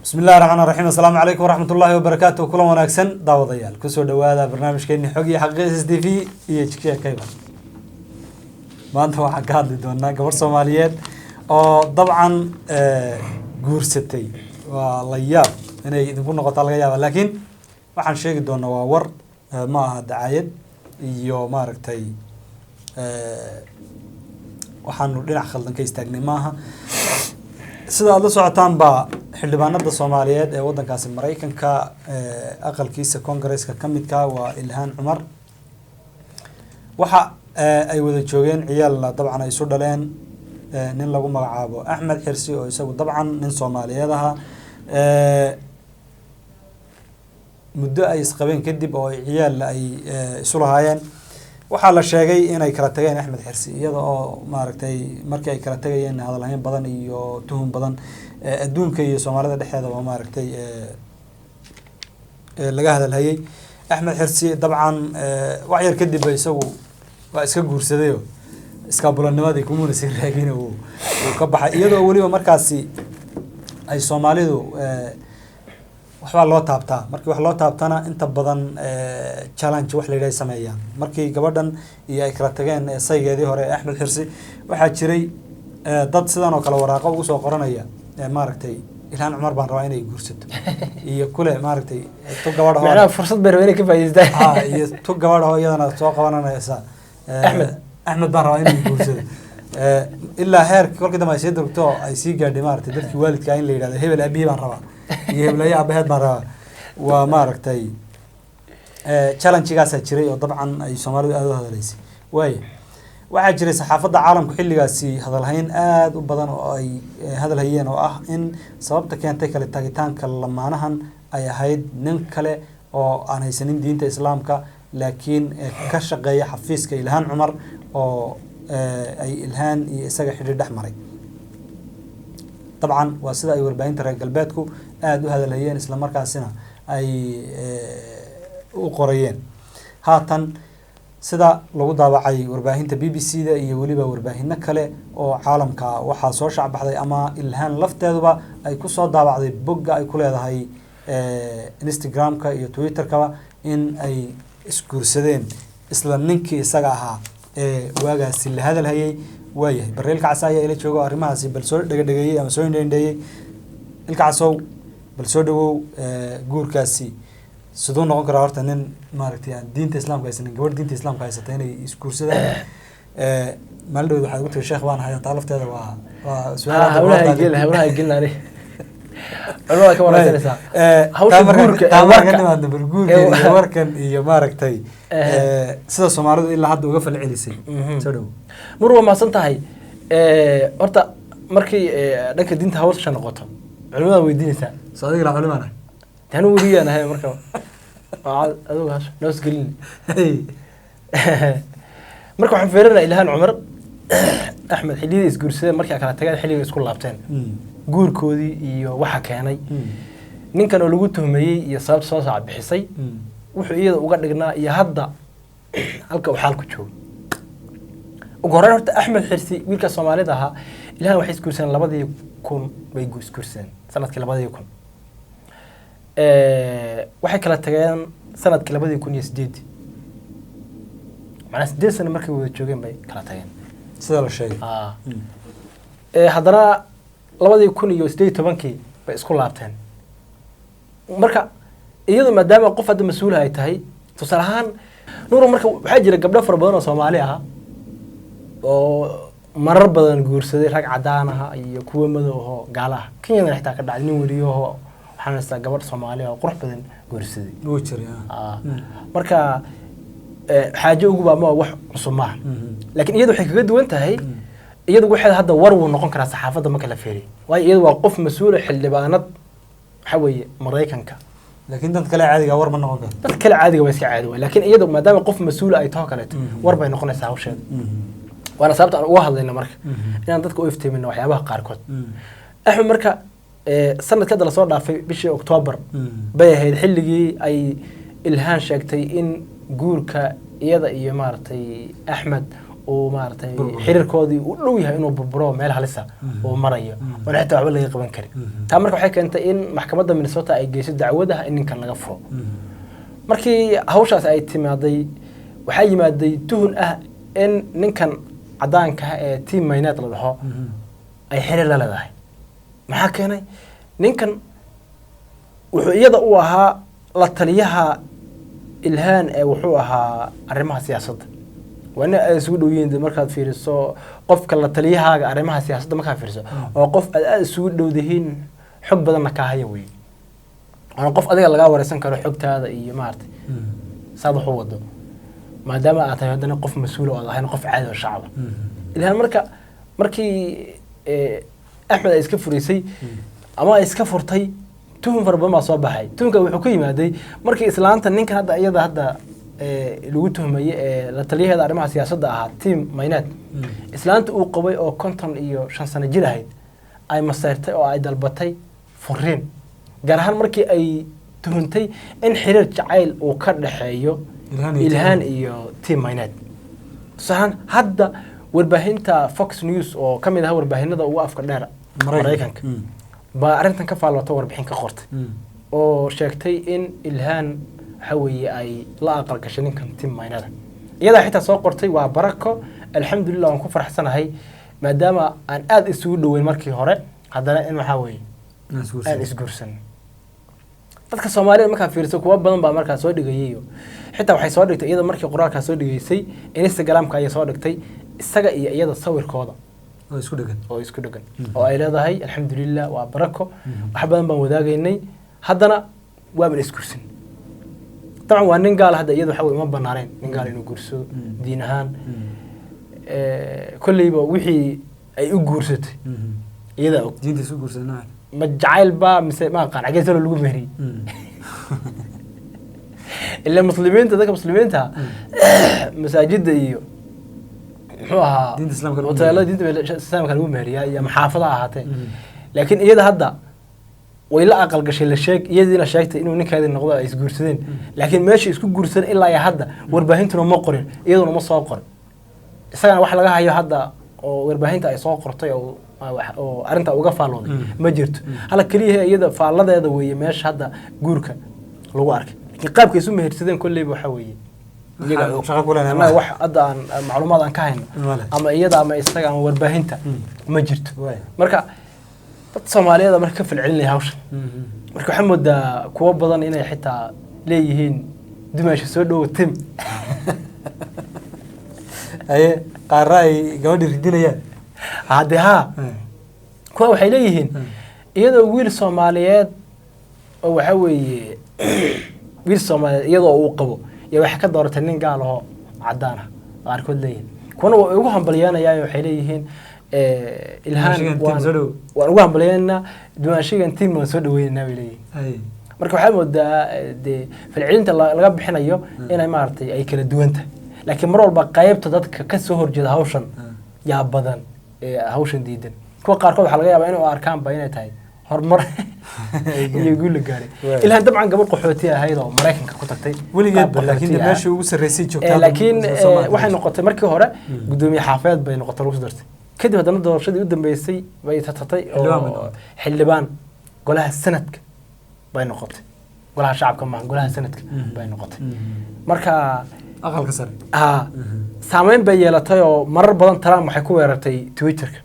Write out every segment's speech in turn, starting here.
Bismi illahi raxmaan raxiim. Asalaamu calaykum waraxmat ullaahi wabarakaatu. Kulan wanaagsan, daawadayaal, kusoo dhawaada barnaamijkeeni Xog iyo Xaqiiq SSTV iyo Jigjiga Cable. Maanta waxaan ka hadli doonaa gabar Soomaaliyeed oo dabcan guursatay. Waa la yaab inay idinku noqotaa laga yaaba, laakiin waxaan sheegi doonaa waa war, ma aha dacaayad iyo maaragtay waxaanu dhinac khaldan ka istaagnay maaha. Sida aada la socotaan baa xildhibaanada Soomaaliyeed ee waddankaasi Maraykanka, aqalkiisa Congaresska ka midka waa Ilhaan Cumar. Waxa ay wada joogeen, ciyaalna dabcan ay isu dhaleen, nin lagu magacaabo Axmed Xirsi oo isagu dabcan nin Soomaaliyeed ahaa. Muddo ay isqabeen kadib oo ay ciyaal ay isu lahaayeen, waxaa la sheegay inay kala tageen Axmed Xirsi, iyada oo maaragtay markii ay kala tegayeen hadalhayn badan iyo tuhun badan adduunka iyo Soomaalida dhexdeedaba maaragtay laga hadalhayay. Axmed Xirsi dabcan wax yar kadib ba isagu waa iska guursadayo, iskaabulanimadii kumuna sii raagin, uu ka baxay, iyadoo weliba markaasi ay Soomaalidu waxbaa loo taabtaa. Markii wax loo taabtana inta badan challenge wax la yidhaha ay sameeyaan. Markii gabadhan iyo ay kala tageen saygeedii hore ee Axmed Xirsi, waxaa jiray dad sidan oo kale waraaqo ugu soo qoranaya, maaragtay, "Ilhaan Cumar baan rabaa inay guursato" iyo kule maaragtay tu gabadh hoo Macnaha fursad bay rabeen inay ka faa'iidaystaan. Ah, iyo tu gabadh oo iyadana soo qabananaysa Axmed. "Axmed baan rabaa inay guursado." Ilaa heerka kolkii dambe ay sii durugto, ay sii gaadhay maaragtay dadkii waalidka in la yidhahdo "Hebel aabihii baan rabaa" iyo "Heblayo aabaheed baan rabaa." Waa maaragtay challenge-gaasaa jiray oo dabcan ay Soomaalidu aada u hadalaysay. Waaya, waxaa jiray saxaafadda caalamku xilligaasi hadalhayn aada u badan oo ay hadal hayeen, oo ah in sababta keentay kale tagitaanka lamaanahan ay ahayd nin kale oo aan haysanin diinta Islaamka, laakiin ka shaqeeya xafiiska Ilhaan Cumar oo ay Ilhaan iyo isaga xidhiir dhex maray. Dabcan waa sida ay warbaahinta reer galbeedku aada u hadalhayeen, islamarkaasina ay u qorayeen. Haatan sida lagu daabacay warbaahinta BBC da iyo weliba warbaahino kale oo caalamka, waxaa soo shacbaxday ama Ilhaan lafteeduba ay kusoo daabacday bogga ay ku leedahay Instagram-ka iyo Twitter-kaba in ay isguursadeen isla ninkii isaga ahaa ee waagaasi la hadalhayay. Waayahay, barre Ilka Casa ayaa ila joogo, arrimahaasi bal soo dhegadhegeeyey ama soo indheindheeyey. Ilka Casow, bal soo dhawow. Guurkaasi siduu noqon karaa horta, nin maaragtay aan diinta Islaamka haysanin, gabadh diinta Islaamka haysata inay isguursadaan? Maalin dhaweyd waxaad ugu tiri "Sheekh baan ahay." Taa lafteeda waa su'aal hadda Hawlaha goorta gelin, hawlaha gelin, ani culimada ka wareysanaysaa. Hawsha taa markaan guurka taa ee markaan warka. Nimaadno bal guurkan Ee, iyo warkan iyo maaragtay sida Soomaalidu ilaa hadda uga falcelisay. Soo dhawow. Nur, waa mahadsan tahay. Horta markii dhanka diinta hawsha noqoto, culimada weydiinaysaa. Soo adiga laa culimaan ah? Anu weriyaan ahay, marka waa adigu hasho noos gelin. Marka waxaan fiirinaa Ilhaan Cumar, Axmed, xilliyadii isguursadeen, markii ay kala tageen, xilligay isku laabteen, guurkoodii iyo waxa keenay ninkan oo lagu tuhmeeyey iyo sababta soo saac bixisay, wuxuu iyada uga dhignaa iyo hadda halka uu xaalku joogo. Ugu horreyn horta Axmed Xirsi, wiilka Soomaalida ahaa, Ilhaan waxay isguursadeen 2000 bay isguursadeen, sanadkii 2000. Waxay kala tageen sanadkii 2008-dii, macnaa 8 sano markay wada joogeen bay kala tageen. Sida la sheegay. Haddana 2018-kii bay isku laabteen. Marka iyadu maadaama qof hadda mas-uula ay tahay, tusaale ahaan Nuur, marka waxaa jira gabdho fara badan oo Soomaali ah oo marar badan guursaday rag cadaan ah iyo kuwa madow ahoo gaala ah. Kenyadana xitaa ka dhacday, nin weriyaho waxaan haystaa gabadh Soomaali ah oo qurux badan guursaday. Wuu jiray. Marka xaajo uguba ma wax cusub maaha, laakiin iyadu waxay kaga duwan tahay, iyadu waxay hadda war wuu noqon karaa saxaafadda marka la fiiriyo, waayo iyadu waa qof mas-uula, xildhibaanad waxa weeye Maraykanka. Laakiin dad kale caadiga war ma noqon karo. Dad kale caadiga waa iska caadi waay, laakiin iyadu maadaama qof mas-uula ay taho kaleeto, war bay noqonaysaa hawsheeda. Waana sababta aan uga hadlayna marka inaan dadka u iftiimino waxyaabaha qaarkood. Axmed marka sanadka hadda lasoo dhaafay, bishii Oktoobar bay ahayd xilligii ay Ilhaan sheegtay in guurka iyada iyo maaragtay Axmed Uu maaragtay Burburo. Xiriirkoodii uu dhow yahay inuu burburo, meel halisa uu marayo oon xitaa waxba laga qaban karin. Taa marka waxay keentay in maxkamadda Minnesota ay geyso dacwad ah in ninkan laga furo. Markii hawshaas ay timaaday, waxaa yimaaday tuhun ah in ninkan cadaanka ah ee Tim Mynett la dhaho ay xiriir la leedahay. Maxaa keenay? Ninkan wuxuu iyada u ahaa la taliyaha Ilhaan ee wuxuu ahaa arrimaha siyaasadda. Waa nin ay isugu dhow yihiin. Dee markaad fiiriso qofka la taliyahaaga arrimaha siyaasadda, markaad fiiriso oo qof aad aada isugu dhowdihiin, xog badanna kaa haya wey, waana qof adiga lagaa wareysan karo xogtaada iyo maaragtay saad wax u wado, maadaama aad tahay haddana qof mas-uul oo aad ahayn qof caadi oo shacaba. Ilhaan marka markii Axmed ay iska furaysay ama ay iska furtay, tuhun fara badan baa soo baxay. Tuhunka wuxuu ka yimaaday markii islaanta ninkan hadda iyada hadda lagu tuhmayay ee la taliyaheeda arrimaha siyaasadda ahaa, Tim Mynett, islaanta uu qabay oo 55 sano jir ahayd ay maseyrtay oo ay dalbatay furiin, gaar ahaan markii ay tuhuntay in xiriir jacayl uu ka dhexeeyo Ilhaan iyo Ilhaan Tim. iyo Tim Mynett. Tusaale, hadda warbaahinta Fox News oo ka mid ah warbaahinada ugu afka dheer Maraykanka baa arrintan ka faalloota, warbixin ka qortay oo sheegtay in Ilhaan waxa weeye ay la aqal gashay ninkan Tim Mynett. Iyadaa xitaa soo qortay: "Waa barako, alxamdulilah, waan ku faraxsanahay maadaama aan aada isugu dhoweyn markii hore, haddana in waxaa weeye aan isguursan." Dadka Soomaalida markaa fiiriso, kuwa badan baa markaa soo dhigayayo. Xitaa waxay soo dhigtay iyada markii qoraalkaa soo dhigaysay, Instagramka ayay soo dhigtay isaga iyo iyada sawirkooda oo isku dhegan. Oo isku dhegan, oo ay leedahay: "Alxamdulilah, waa barako, wax badan baan wadaagaynay, haddana waaban isguursan." Dabcan waa nin gaal hadda, iyada waxa wey uma banaaneen nin gaal inuu guursado diin ahaan. Kolleyba wixii ay u guursatay iyadaa og. Diinta isu guursanaa. Ma jacayl ba mise ma aqaan xaggee salo lagu meheriyey. Ila muslimiinta, dadka muslimiinta masaajida iyo muxuu ahaa Diinta Islaamka lagu hoteelada diinta Islaamka lagu meheriyaa iyo ama xaafada ha ahaatee. Laakiin iyada hadda way la aqal gashay, la sheeg iyadiina sheegtay inuu ninkeedii noqdo, ay isguursadeen, laakiin meesha isku guursan ilaa iyo hadda warbaahintuna ma qorin, iyaduna ma soo qorin, isagana wax laga hayo hadda oo warbaahinta ay soo qortay oo arrinta uga faallooday ma jirto. Hala keliya iyada faalladeeda weeye meesha hadda guurka lagu arkay, laakiin qaabka isu mehersadeen kolleyba waxaa weeye iyaga Waxaan shaqo ku leenahay annaga maaha. Wax hadda aan macluumaad aan ka hayno Male. ama iyada ama isaga ama warbaahinta ma jirto. Waay. Marka dad Soomaaliyeed marka ka falcelinaya hawshan, marka waxaa moodaa kuwo badan inay xitaa leeyihiin: "Dumaasha soo dhowo, Tim." Haye, qaarna ay gabadhi ridinayaan. Hadde haa, kuwa waxay leeyihiin iyadoo wiil Soomaaliyeed oo waxa weeye wiil Soomaaliyeed iyadoo uu qabo iyo waxay ka dooratay nin gaal ahoo cadaan ah, qaarkood leeyihiin. Kuwana waa ugu hambalyaanayaan, waxay leeyihiin Ilhaan Dumaashigan Tim waan soo dhow. Waan ugu hambalyaanaynaa dumaashigan Tim, waan soo dhaweynaynaa, bay leeyihiin. Marka waxaa moodaa dee falcelinta laga bixinayo inay maaragtay ay kala duwan tahay, laakiin mar walba qaybta dadka ka soo horjeeda hawshan yaa badan ee hawshan diidan. Kuwa qaarkood waxaa laga yaabaa inay u arkaanba inay tahay horumar iyo guul la gaaray. Waay. Ilhaan dabcan gabadh qaxooti ahayd oo Maraykanka ku tagtay Weligeedba qaab laakiin qaxooti de ah. Meeshii ugu sarreysay joogtaa. Laakiin waxay noqotay markii hore gudoomiye xaafeed bay noqotay, lagu soo dartay. Kadib haddana doorashadii u dambeysay bay tatatay Xildhibaan bay oo noqotay. Xildhibaan golaha sanadka bay noqotay, golaha shacabka maaha, golaha sanadka bay noqotay. Marka aqalka sare. Haa, saameyn bay yeelatay oo marar badan Trump waxay ku weerartay Twitterka.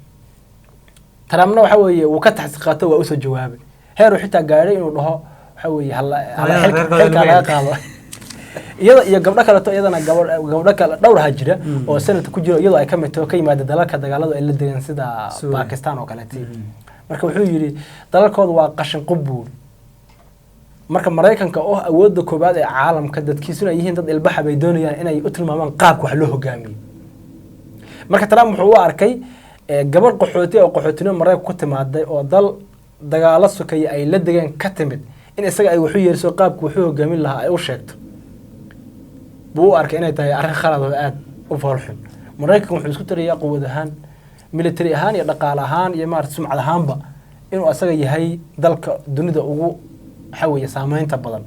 Trumpna waxa weeye wuu ka taxsi qaato, waa usoo jawaabay, heer uu xitaa gaadhay inuu dhaho waxa weeye halla Hooyada reerkooda xilka lagu laga qaado iyada iyo gabdho kaleeto. Iyadana gabdho kale dhowr ha jira oo sanadka ku jira, iyadoo ay ka mid tahay oo ka yimaada dalalka dagaaladu ay la degan sida Suuriya. Pakistan oo kaleeto. Marka wuxuu yidhi dalalkooda waa qashin qub buur. Marka Maraykanka oo ah awoodda koobaad ee caalamka, dadkiisuna ay yihiin dad ilbaxa, bay doonayaan inay u tilmaamaan qaabka wax loo hogaamiyo. Marka Trump wuxuu u arkay gabadh qaxooti oo qaxootinimo Maraykanka ku timaaday oo dal dagaalo sokaya ay la degeen ka timid in isaga ay waxu yeeriso, qaabka wuxuu hogaamin lahaa ay u sheegto buu u arkay inay tahay arrin khalad oo aad u foolxun. Maraykanka wuxuu isku tarayaa quwad ahaan, military ahaan iyo dhaqaale ahaan iyo maarata sumcad ahaanba inuu asaga yahay dalka dunida ugu waxa weeye saameynta badan.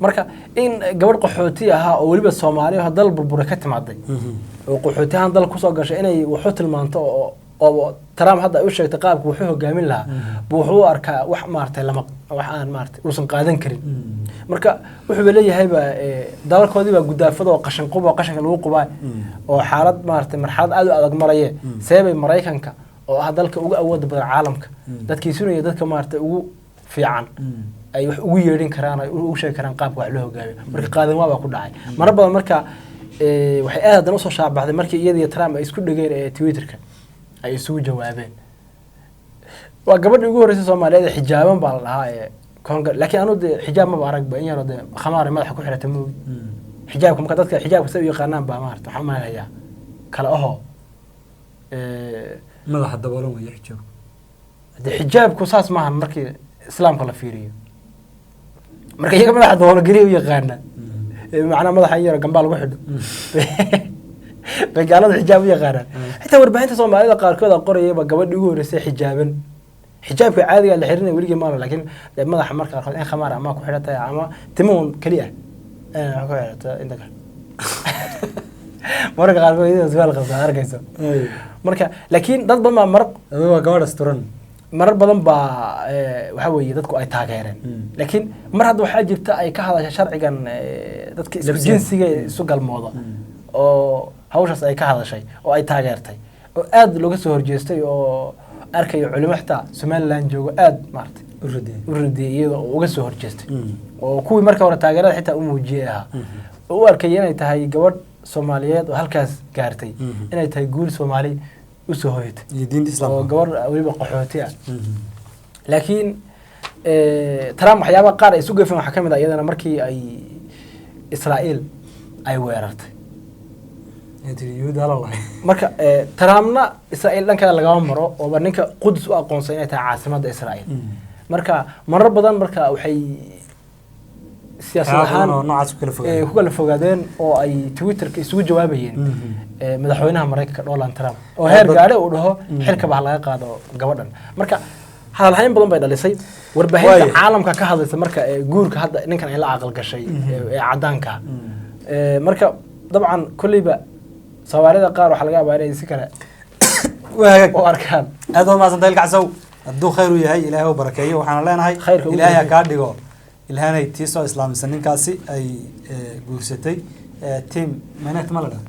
Marka in gabadh qaxooti ahaa oo weliba Soomaali ah dal burbure ka timaaday oo qaxooti ahaan dal kusoo gashay inay waxu tilmaanto oo Trump hadda ay u sheegtay qaabka wuxuu hogaamin lahaa buu wuxuu u arkaa wax maaragtay lama wax aan maaragtay uusan qaadan karin. Marka wuxuuba leeyahayba dalalkoodii baa gudaafada oo qashin quba oo qashinka lagu qubaa oo xaalad maaragtay marxalad aad u adag maraye, seebay Maraykanka oo ah dalka ugu awooda badan caalamka, dadkiisuna iyo dadka maaragtay ugu fiican ay wax ugu yeedhin karaan, ay ugu sheegi karaan qaabka wax loo hogaamiyo. Marka qaadan waa baa ku dhacay marar badan. Marka waxay aad haddana usoo shaabaxday markii iyada iyo Trump ay isku dhegeen ee Twitterka ay isugu jawaabeen. Waa gabadhii ugu horreysay Soomaaliyeed ee xijaaban baa la dhahaa ee kongar, laakiin anu dee xijaab maba aragba, in yaroo dee khamaar ay madaxa ku xirata moogi. Xijaabka marka dadka xijaabka say u yaqaanaan baa maarata waxaan umaleynhayaa kale ahoo madaxa daboolan weeye xijaabku. Dee xijaabku saas maaha markii islaamka la fiiriyo. Marka iyaga madaxa daboolan geliya u yaqaana. Macnaha madaxa in yaroo gambaa lagu xidho bay gaalada xijaab u yaqaanaan. Xitaa warbaahinta Soomaalida qaarkood a qorayaba gabadhii ugu horreysay xijaaban. Xijaabka caadiga la xirinaya weligii maala, laakiin dee madaxa marka qaarkood in khamaar ama ku xidhatay ama timuun keliya ku xidhata inta kale mararka qaarkood iyadoo su'aal qabta aad arkayso. Marka laakiin dad badan baa marar Adigu waa gabadh asturan. Marar badan baa waxa weeye dadku ay taageereen. Laakiin mar hadda waxaa jirta ay ka hadashay sharcigan dadka isku Labsiga. jinsiga isu galmooda oo hawshaas ay ka hadashay oo ay taageertay oo aad looga soo horjeestay oo arkayo culimo xitaa Somaliland joogo aad maaragtay u radiyay. U radiyay iyada oo uga soo horjeestay oo kuwii marka hore taageerada xitaa u muujiyey ahaa oo u arkayay inay tahay gabadh Soomaaliyeed oo halkaas gaartay, inay tahay guul Soomaali usoo hoyatay iyo diinta oo islaamka gabadh weliba qaxooti ah. Laakiin Trump waxyaabaha qaar ay isu gefeen waxaa ka mid ah iyadana markii ay Israa'iil ay weerartay. Ay tiri Yuhuud hala lahay. Marka Trumpna Israa'iil dhankeeda lagama maro ooba ninka Qudus u aqoonsan inay tahay caasimadda Israa'iil. Marka marar badan marka waxay siyaasad waxyaaba badan ahaan oo noocaas ku kala fogaadeen. Ku kala fogaadeen oo ay Twitterka isugu jawaabayeen madaxweynaha Maraykanka Donald Trump oo heer gaadhe uu dhaho xilkaba ha laga qaado gabadhan. Marka hadalhayn badan bay dhalisay warbaahinta caalamka ka hadlaysa. Marka guurka hadda ninkan ay la aqal gashay ee caddaanka. Marka dabcan kolleyba Soomaalida qaar waxaa laga yaabaa inay si kale Waa hagaag. u arkaan. Aad waa mahadsantahay Ilkacsow. Hadduu khayr u yahay Ilaahay u barakeeyo, waxaana leenahay Khayrka ugu Ilaahay ha barakeeyo. kaa dhigo Ilaahanay tii soo islaamisa ninkaasi ay guursatay. Tim Maynard ma la dhaha?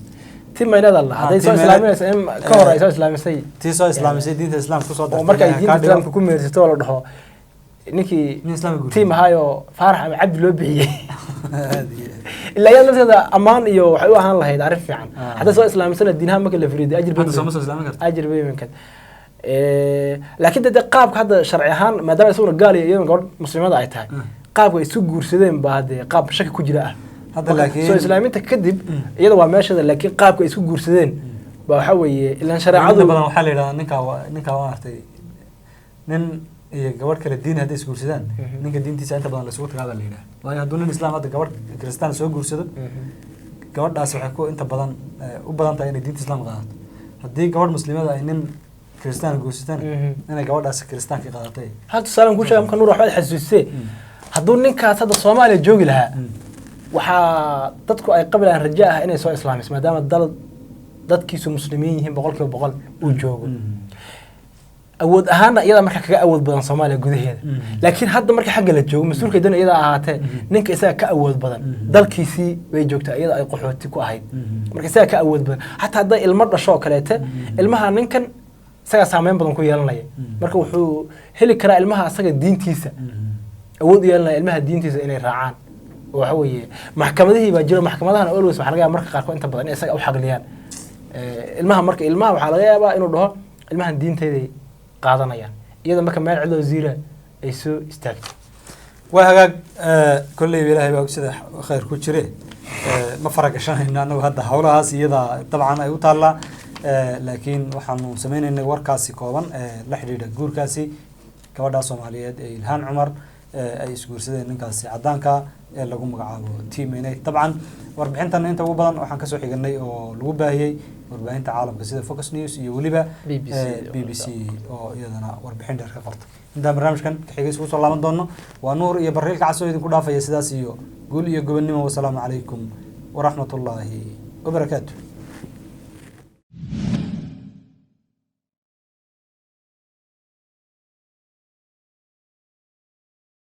Tim Maynada la Ah, hadday soo Tim Maynard. islaaminaysa in ka hor ay soo islaamisay. Tii soo islaamisay diinta islaamka kusoo oo dartay marka ay Ilaahay ha diinta kaa dhigo. islaamka ku meersato oo la dhaho ninkii Nin islaamka guursaday. Tim ahaayo Faarax ama Cabdi loo bixiyey. Aad iyo aad. Ilaa iyada lafteeda ammaan iyo waxay u ahaan lahayd arrin fiican. Hadday soo islaamisana diinaha marka la firiiday ajir Hadda sooma soo islaamin karto. Ajir bay iman karta. Laakiin dee qaabka hadda sharci ahaan maadaama isaguna gaal iyo iyaduna gabadh muslimada ay tahay, qaabka ay isu guursadeen baa hadee qaab shaki ku jira ah. Hadda Marka laakiin soo islaaminta kadib iyada waa meeshada, laakiin qaabka ay isku guursadeen baa waxaa weeye ilaan inta shareecadu badan waxaa la yidhahdaa ninkaa waa artay nin iyo gabadh kale diin hadday isguursadaan, ninka diintiisa inta badan la isugu tagaa baa la yidhaha, waayo hadduu nin islaam hadda gabadh kristaan soo guursado, gabadhaas waxay ku inta badan u badan tahay inay diinta islaam qaadato. Haddii gabadh muslimada ay nin kristaan guursatana, inay gabadhaas kristaanka qaadatay. Hal tusaalan kuu sheega marka Nuur waxbaad xasuusisee. Hadduu ninkaas hadda Soomaaliya joogi lahaa, waxaa dadku ay qabi lahaan rajo ah inay soo islaamiso maadaama dal dadkiisu muslimiin yihiin 100% uu joogo. Awood ahaanna iyada marka kaga awood badan Soomaaliya gudaheeda. Laakiin hadda marka xagga la joogo mas-uulka doon iyada ahaatee, ninka isaga ka awood badan dalkiisii bay joogtaa iyada ay qaxooti ku ahayd. Marka isaga ka awood badan xataa hadday ilmo dhasho oo kaleete, ilmaha ninkan isagaa saameyn badan ku yeelanaya. Marka wuxuu heli karaa ilmaha isaga diintiisa awood u yeelanaya ilmaha diintiisa inay raacaan. Oo waxa weeye maxkamadihii baa jiro, maxkamadahana always waxaa laga yaabaa marka qaarkood inta badan inay isaga u xagliyaan ilmaha. Marka ilmaha waxaa laga yaabaa inuu dhaho ilmahan diintayday qaadanayaan, iyada marka meel cidloo ziira ay soo istaagto. Waa hagaag. Kolleyba Ilaahay baa og sida khayr ku jire. Ma faragashanayno annagu hadda howlahaas, iyada dabcan ay u taallaa. Laakiin waxaanu sameynaynay warkaasi kooban ee la xidhiidha guurkaasi gabadha Soomaaliyeed ee Ilhaan Cumar. ay isguursadeen ninkaasi caddaanka ee lagu magacaabo Tim Enate. Dabcan warbixintan inta ugu badan waxaan kasoo xiganay oo lagu baahiyey warbaahinta caalamka sida Focus News iyo weliba BBC. BBC oo iyadana warbixin dheer ka qortay. Intaan barnaamijkan kaxigay isugu soo laaban doono, waa Nuur iyo Bariilka Cas oo idinku dhaafaya sidaas iyo guul iyo gobonnimo. Wasalaamu calaykum waraxmatullaahi wabarakaatu.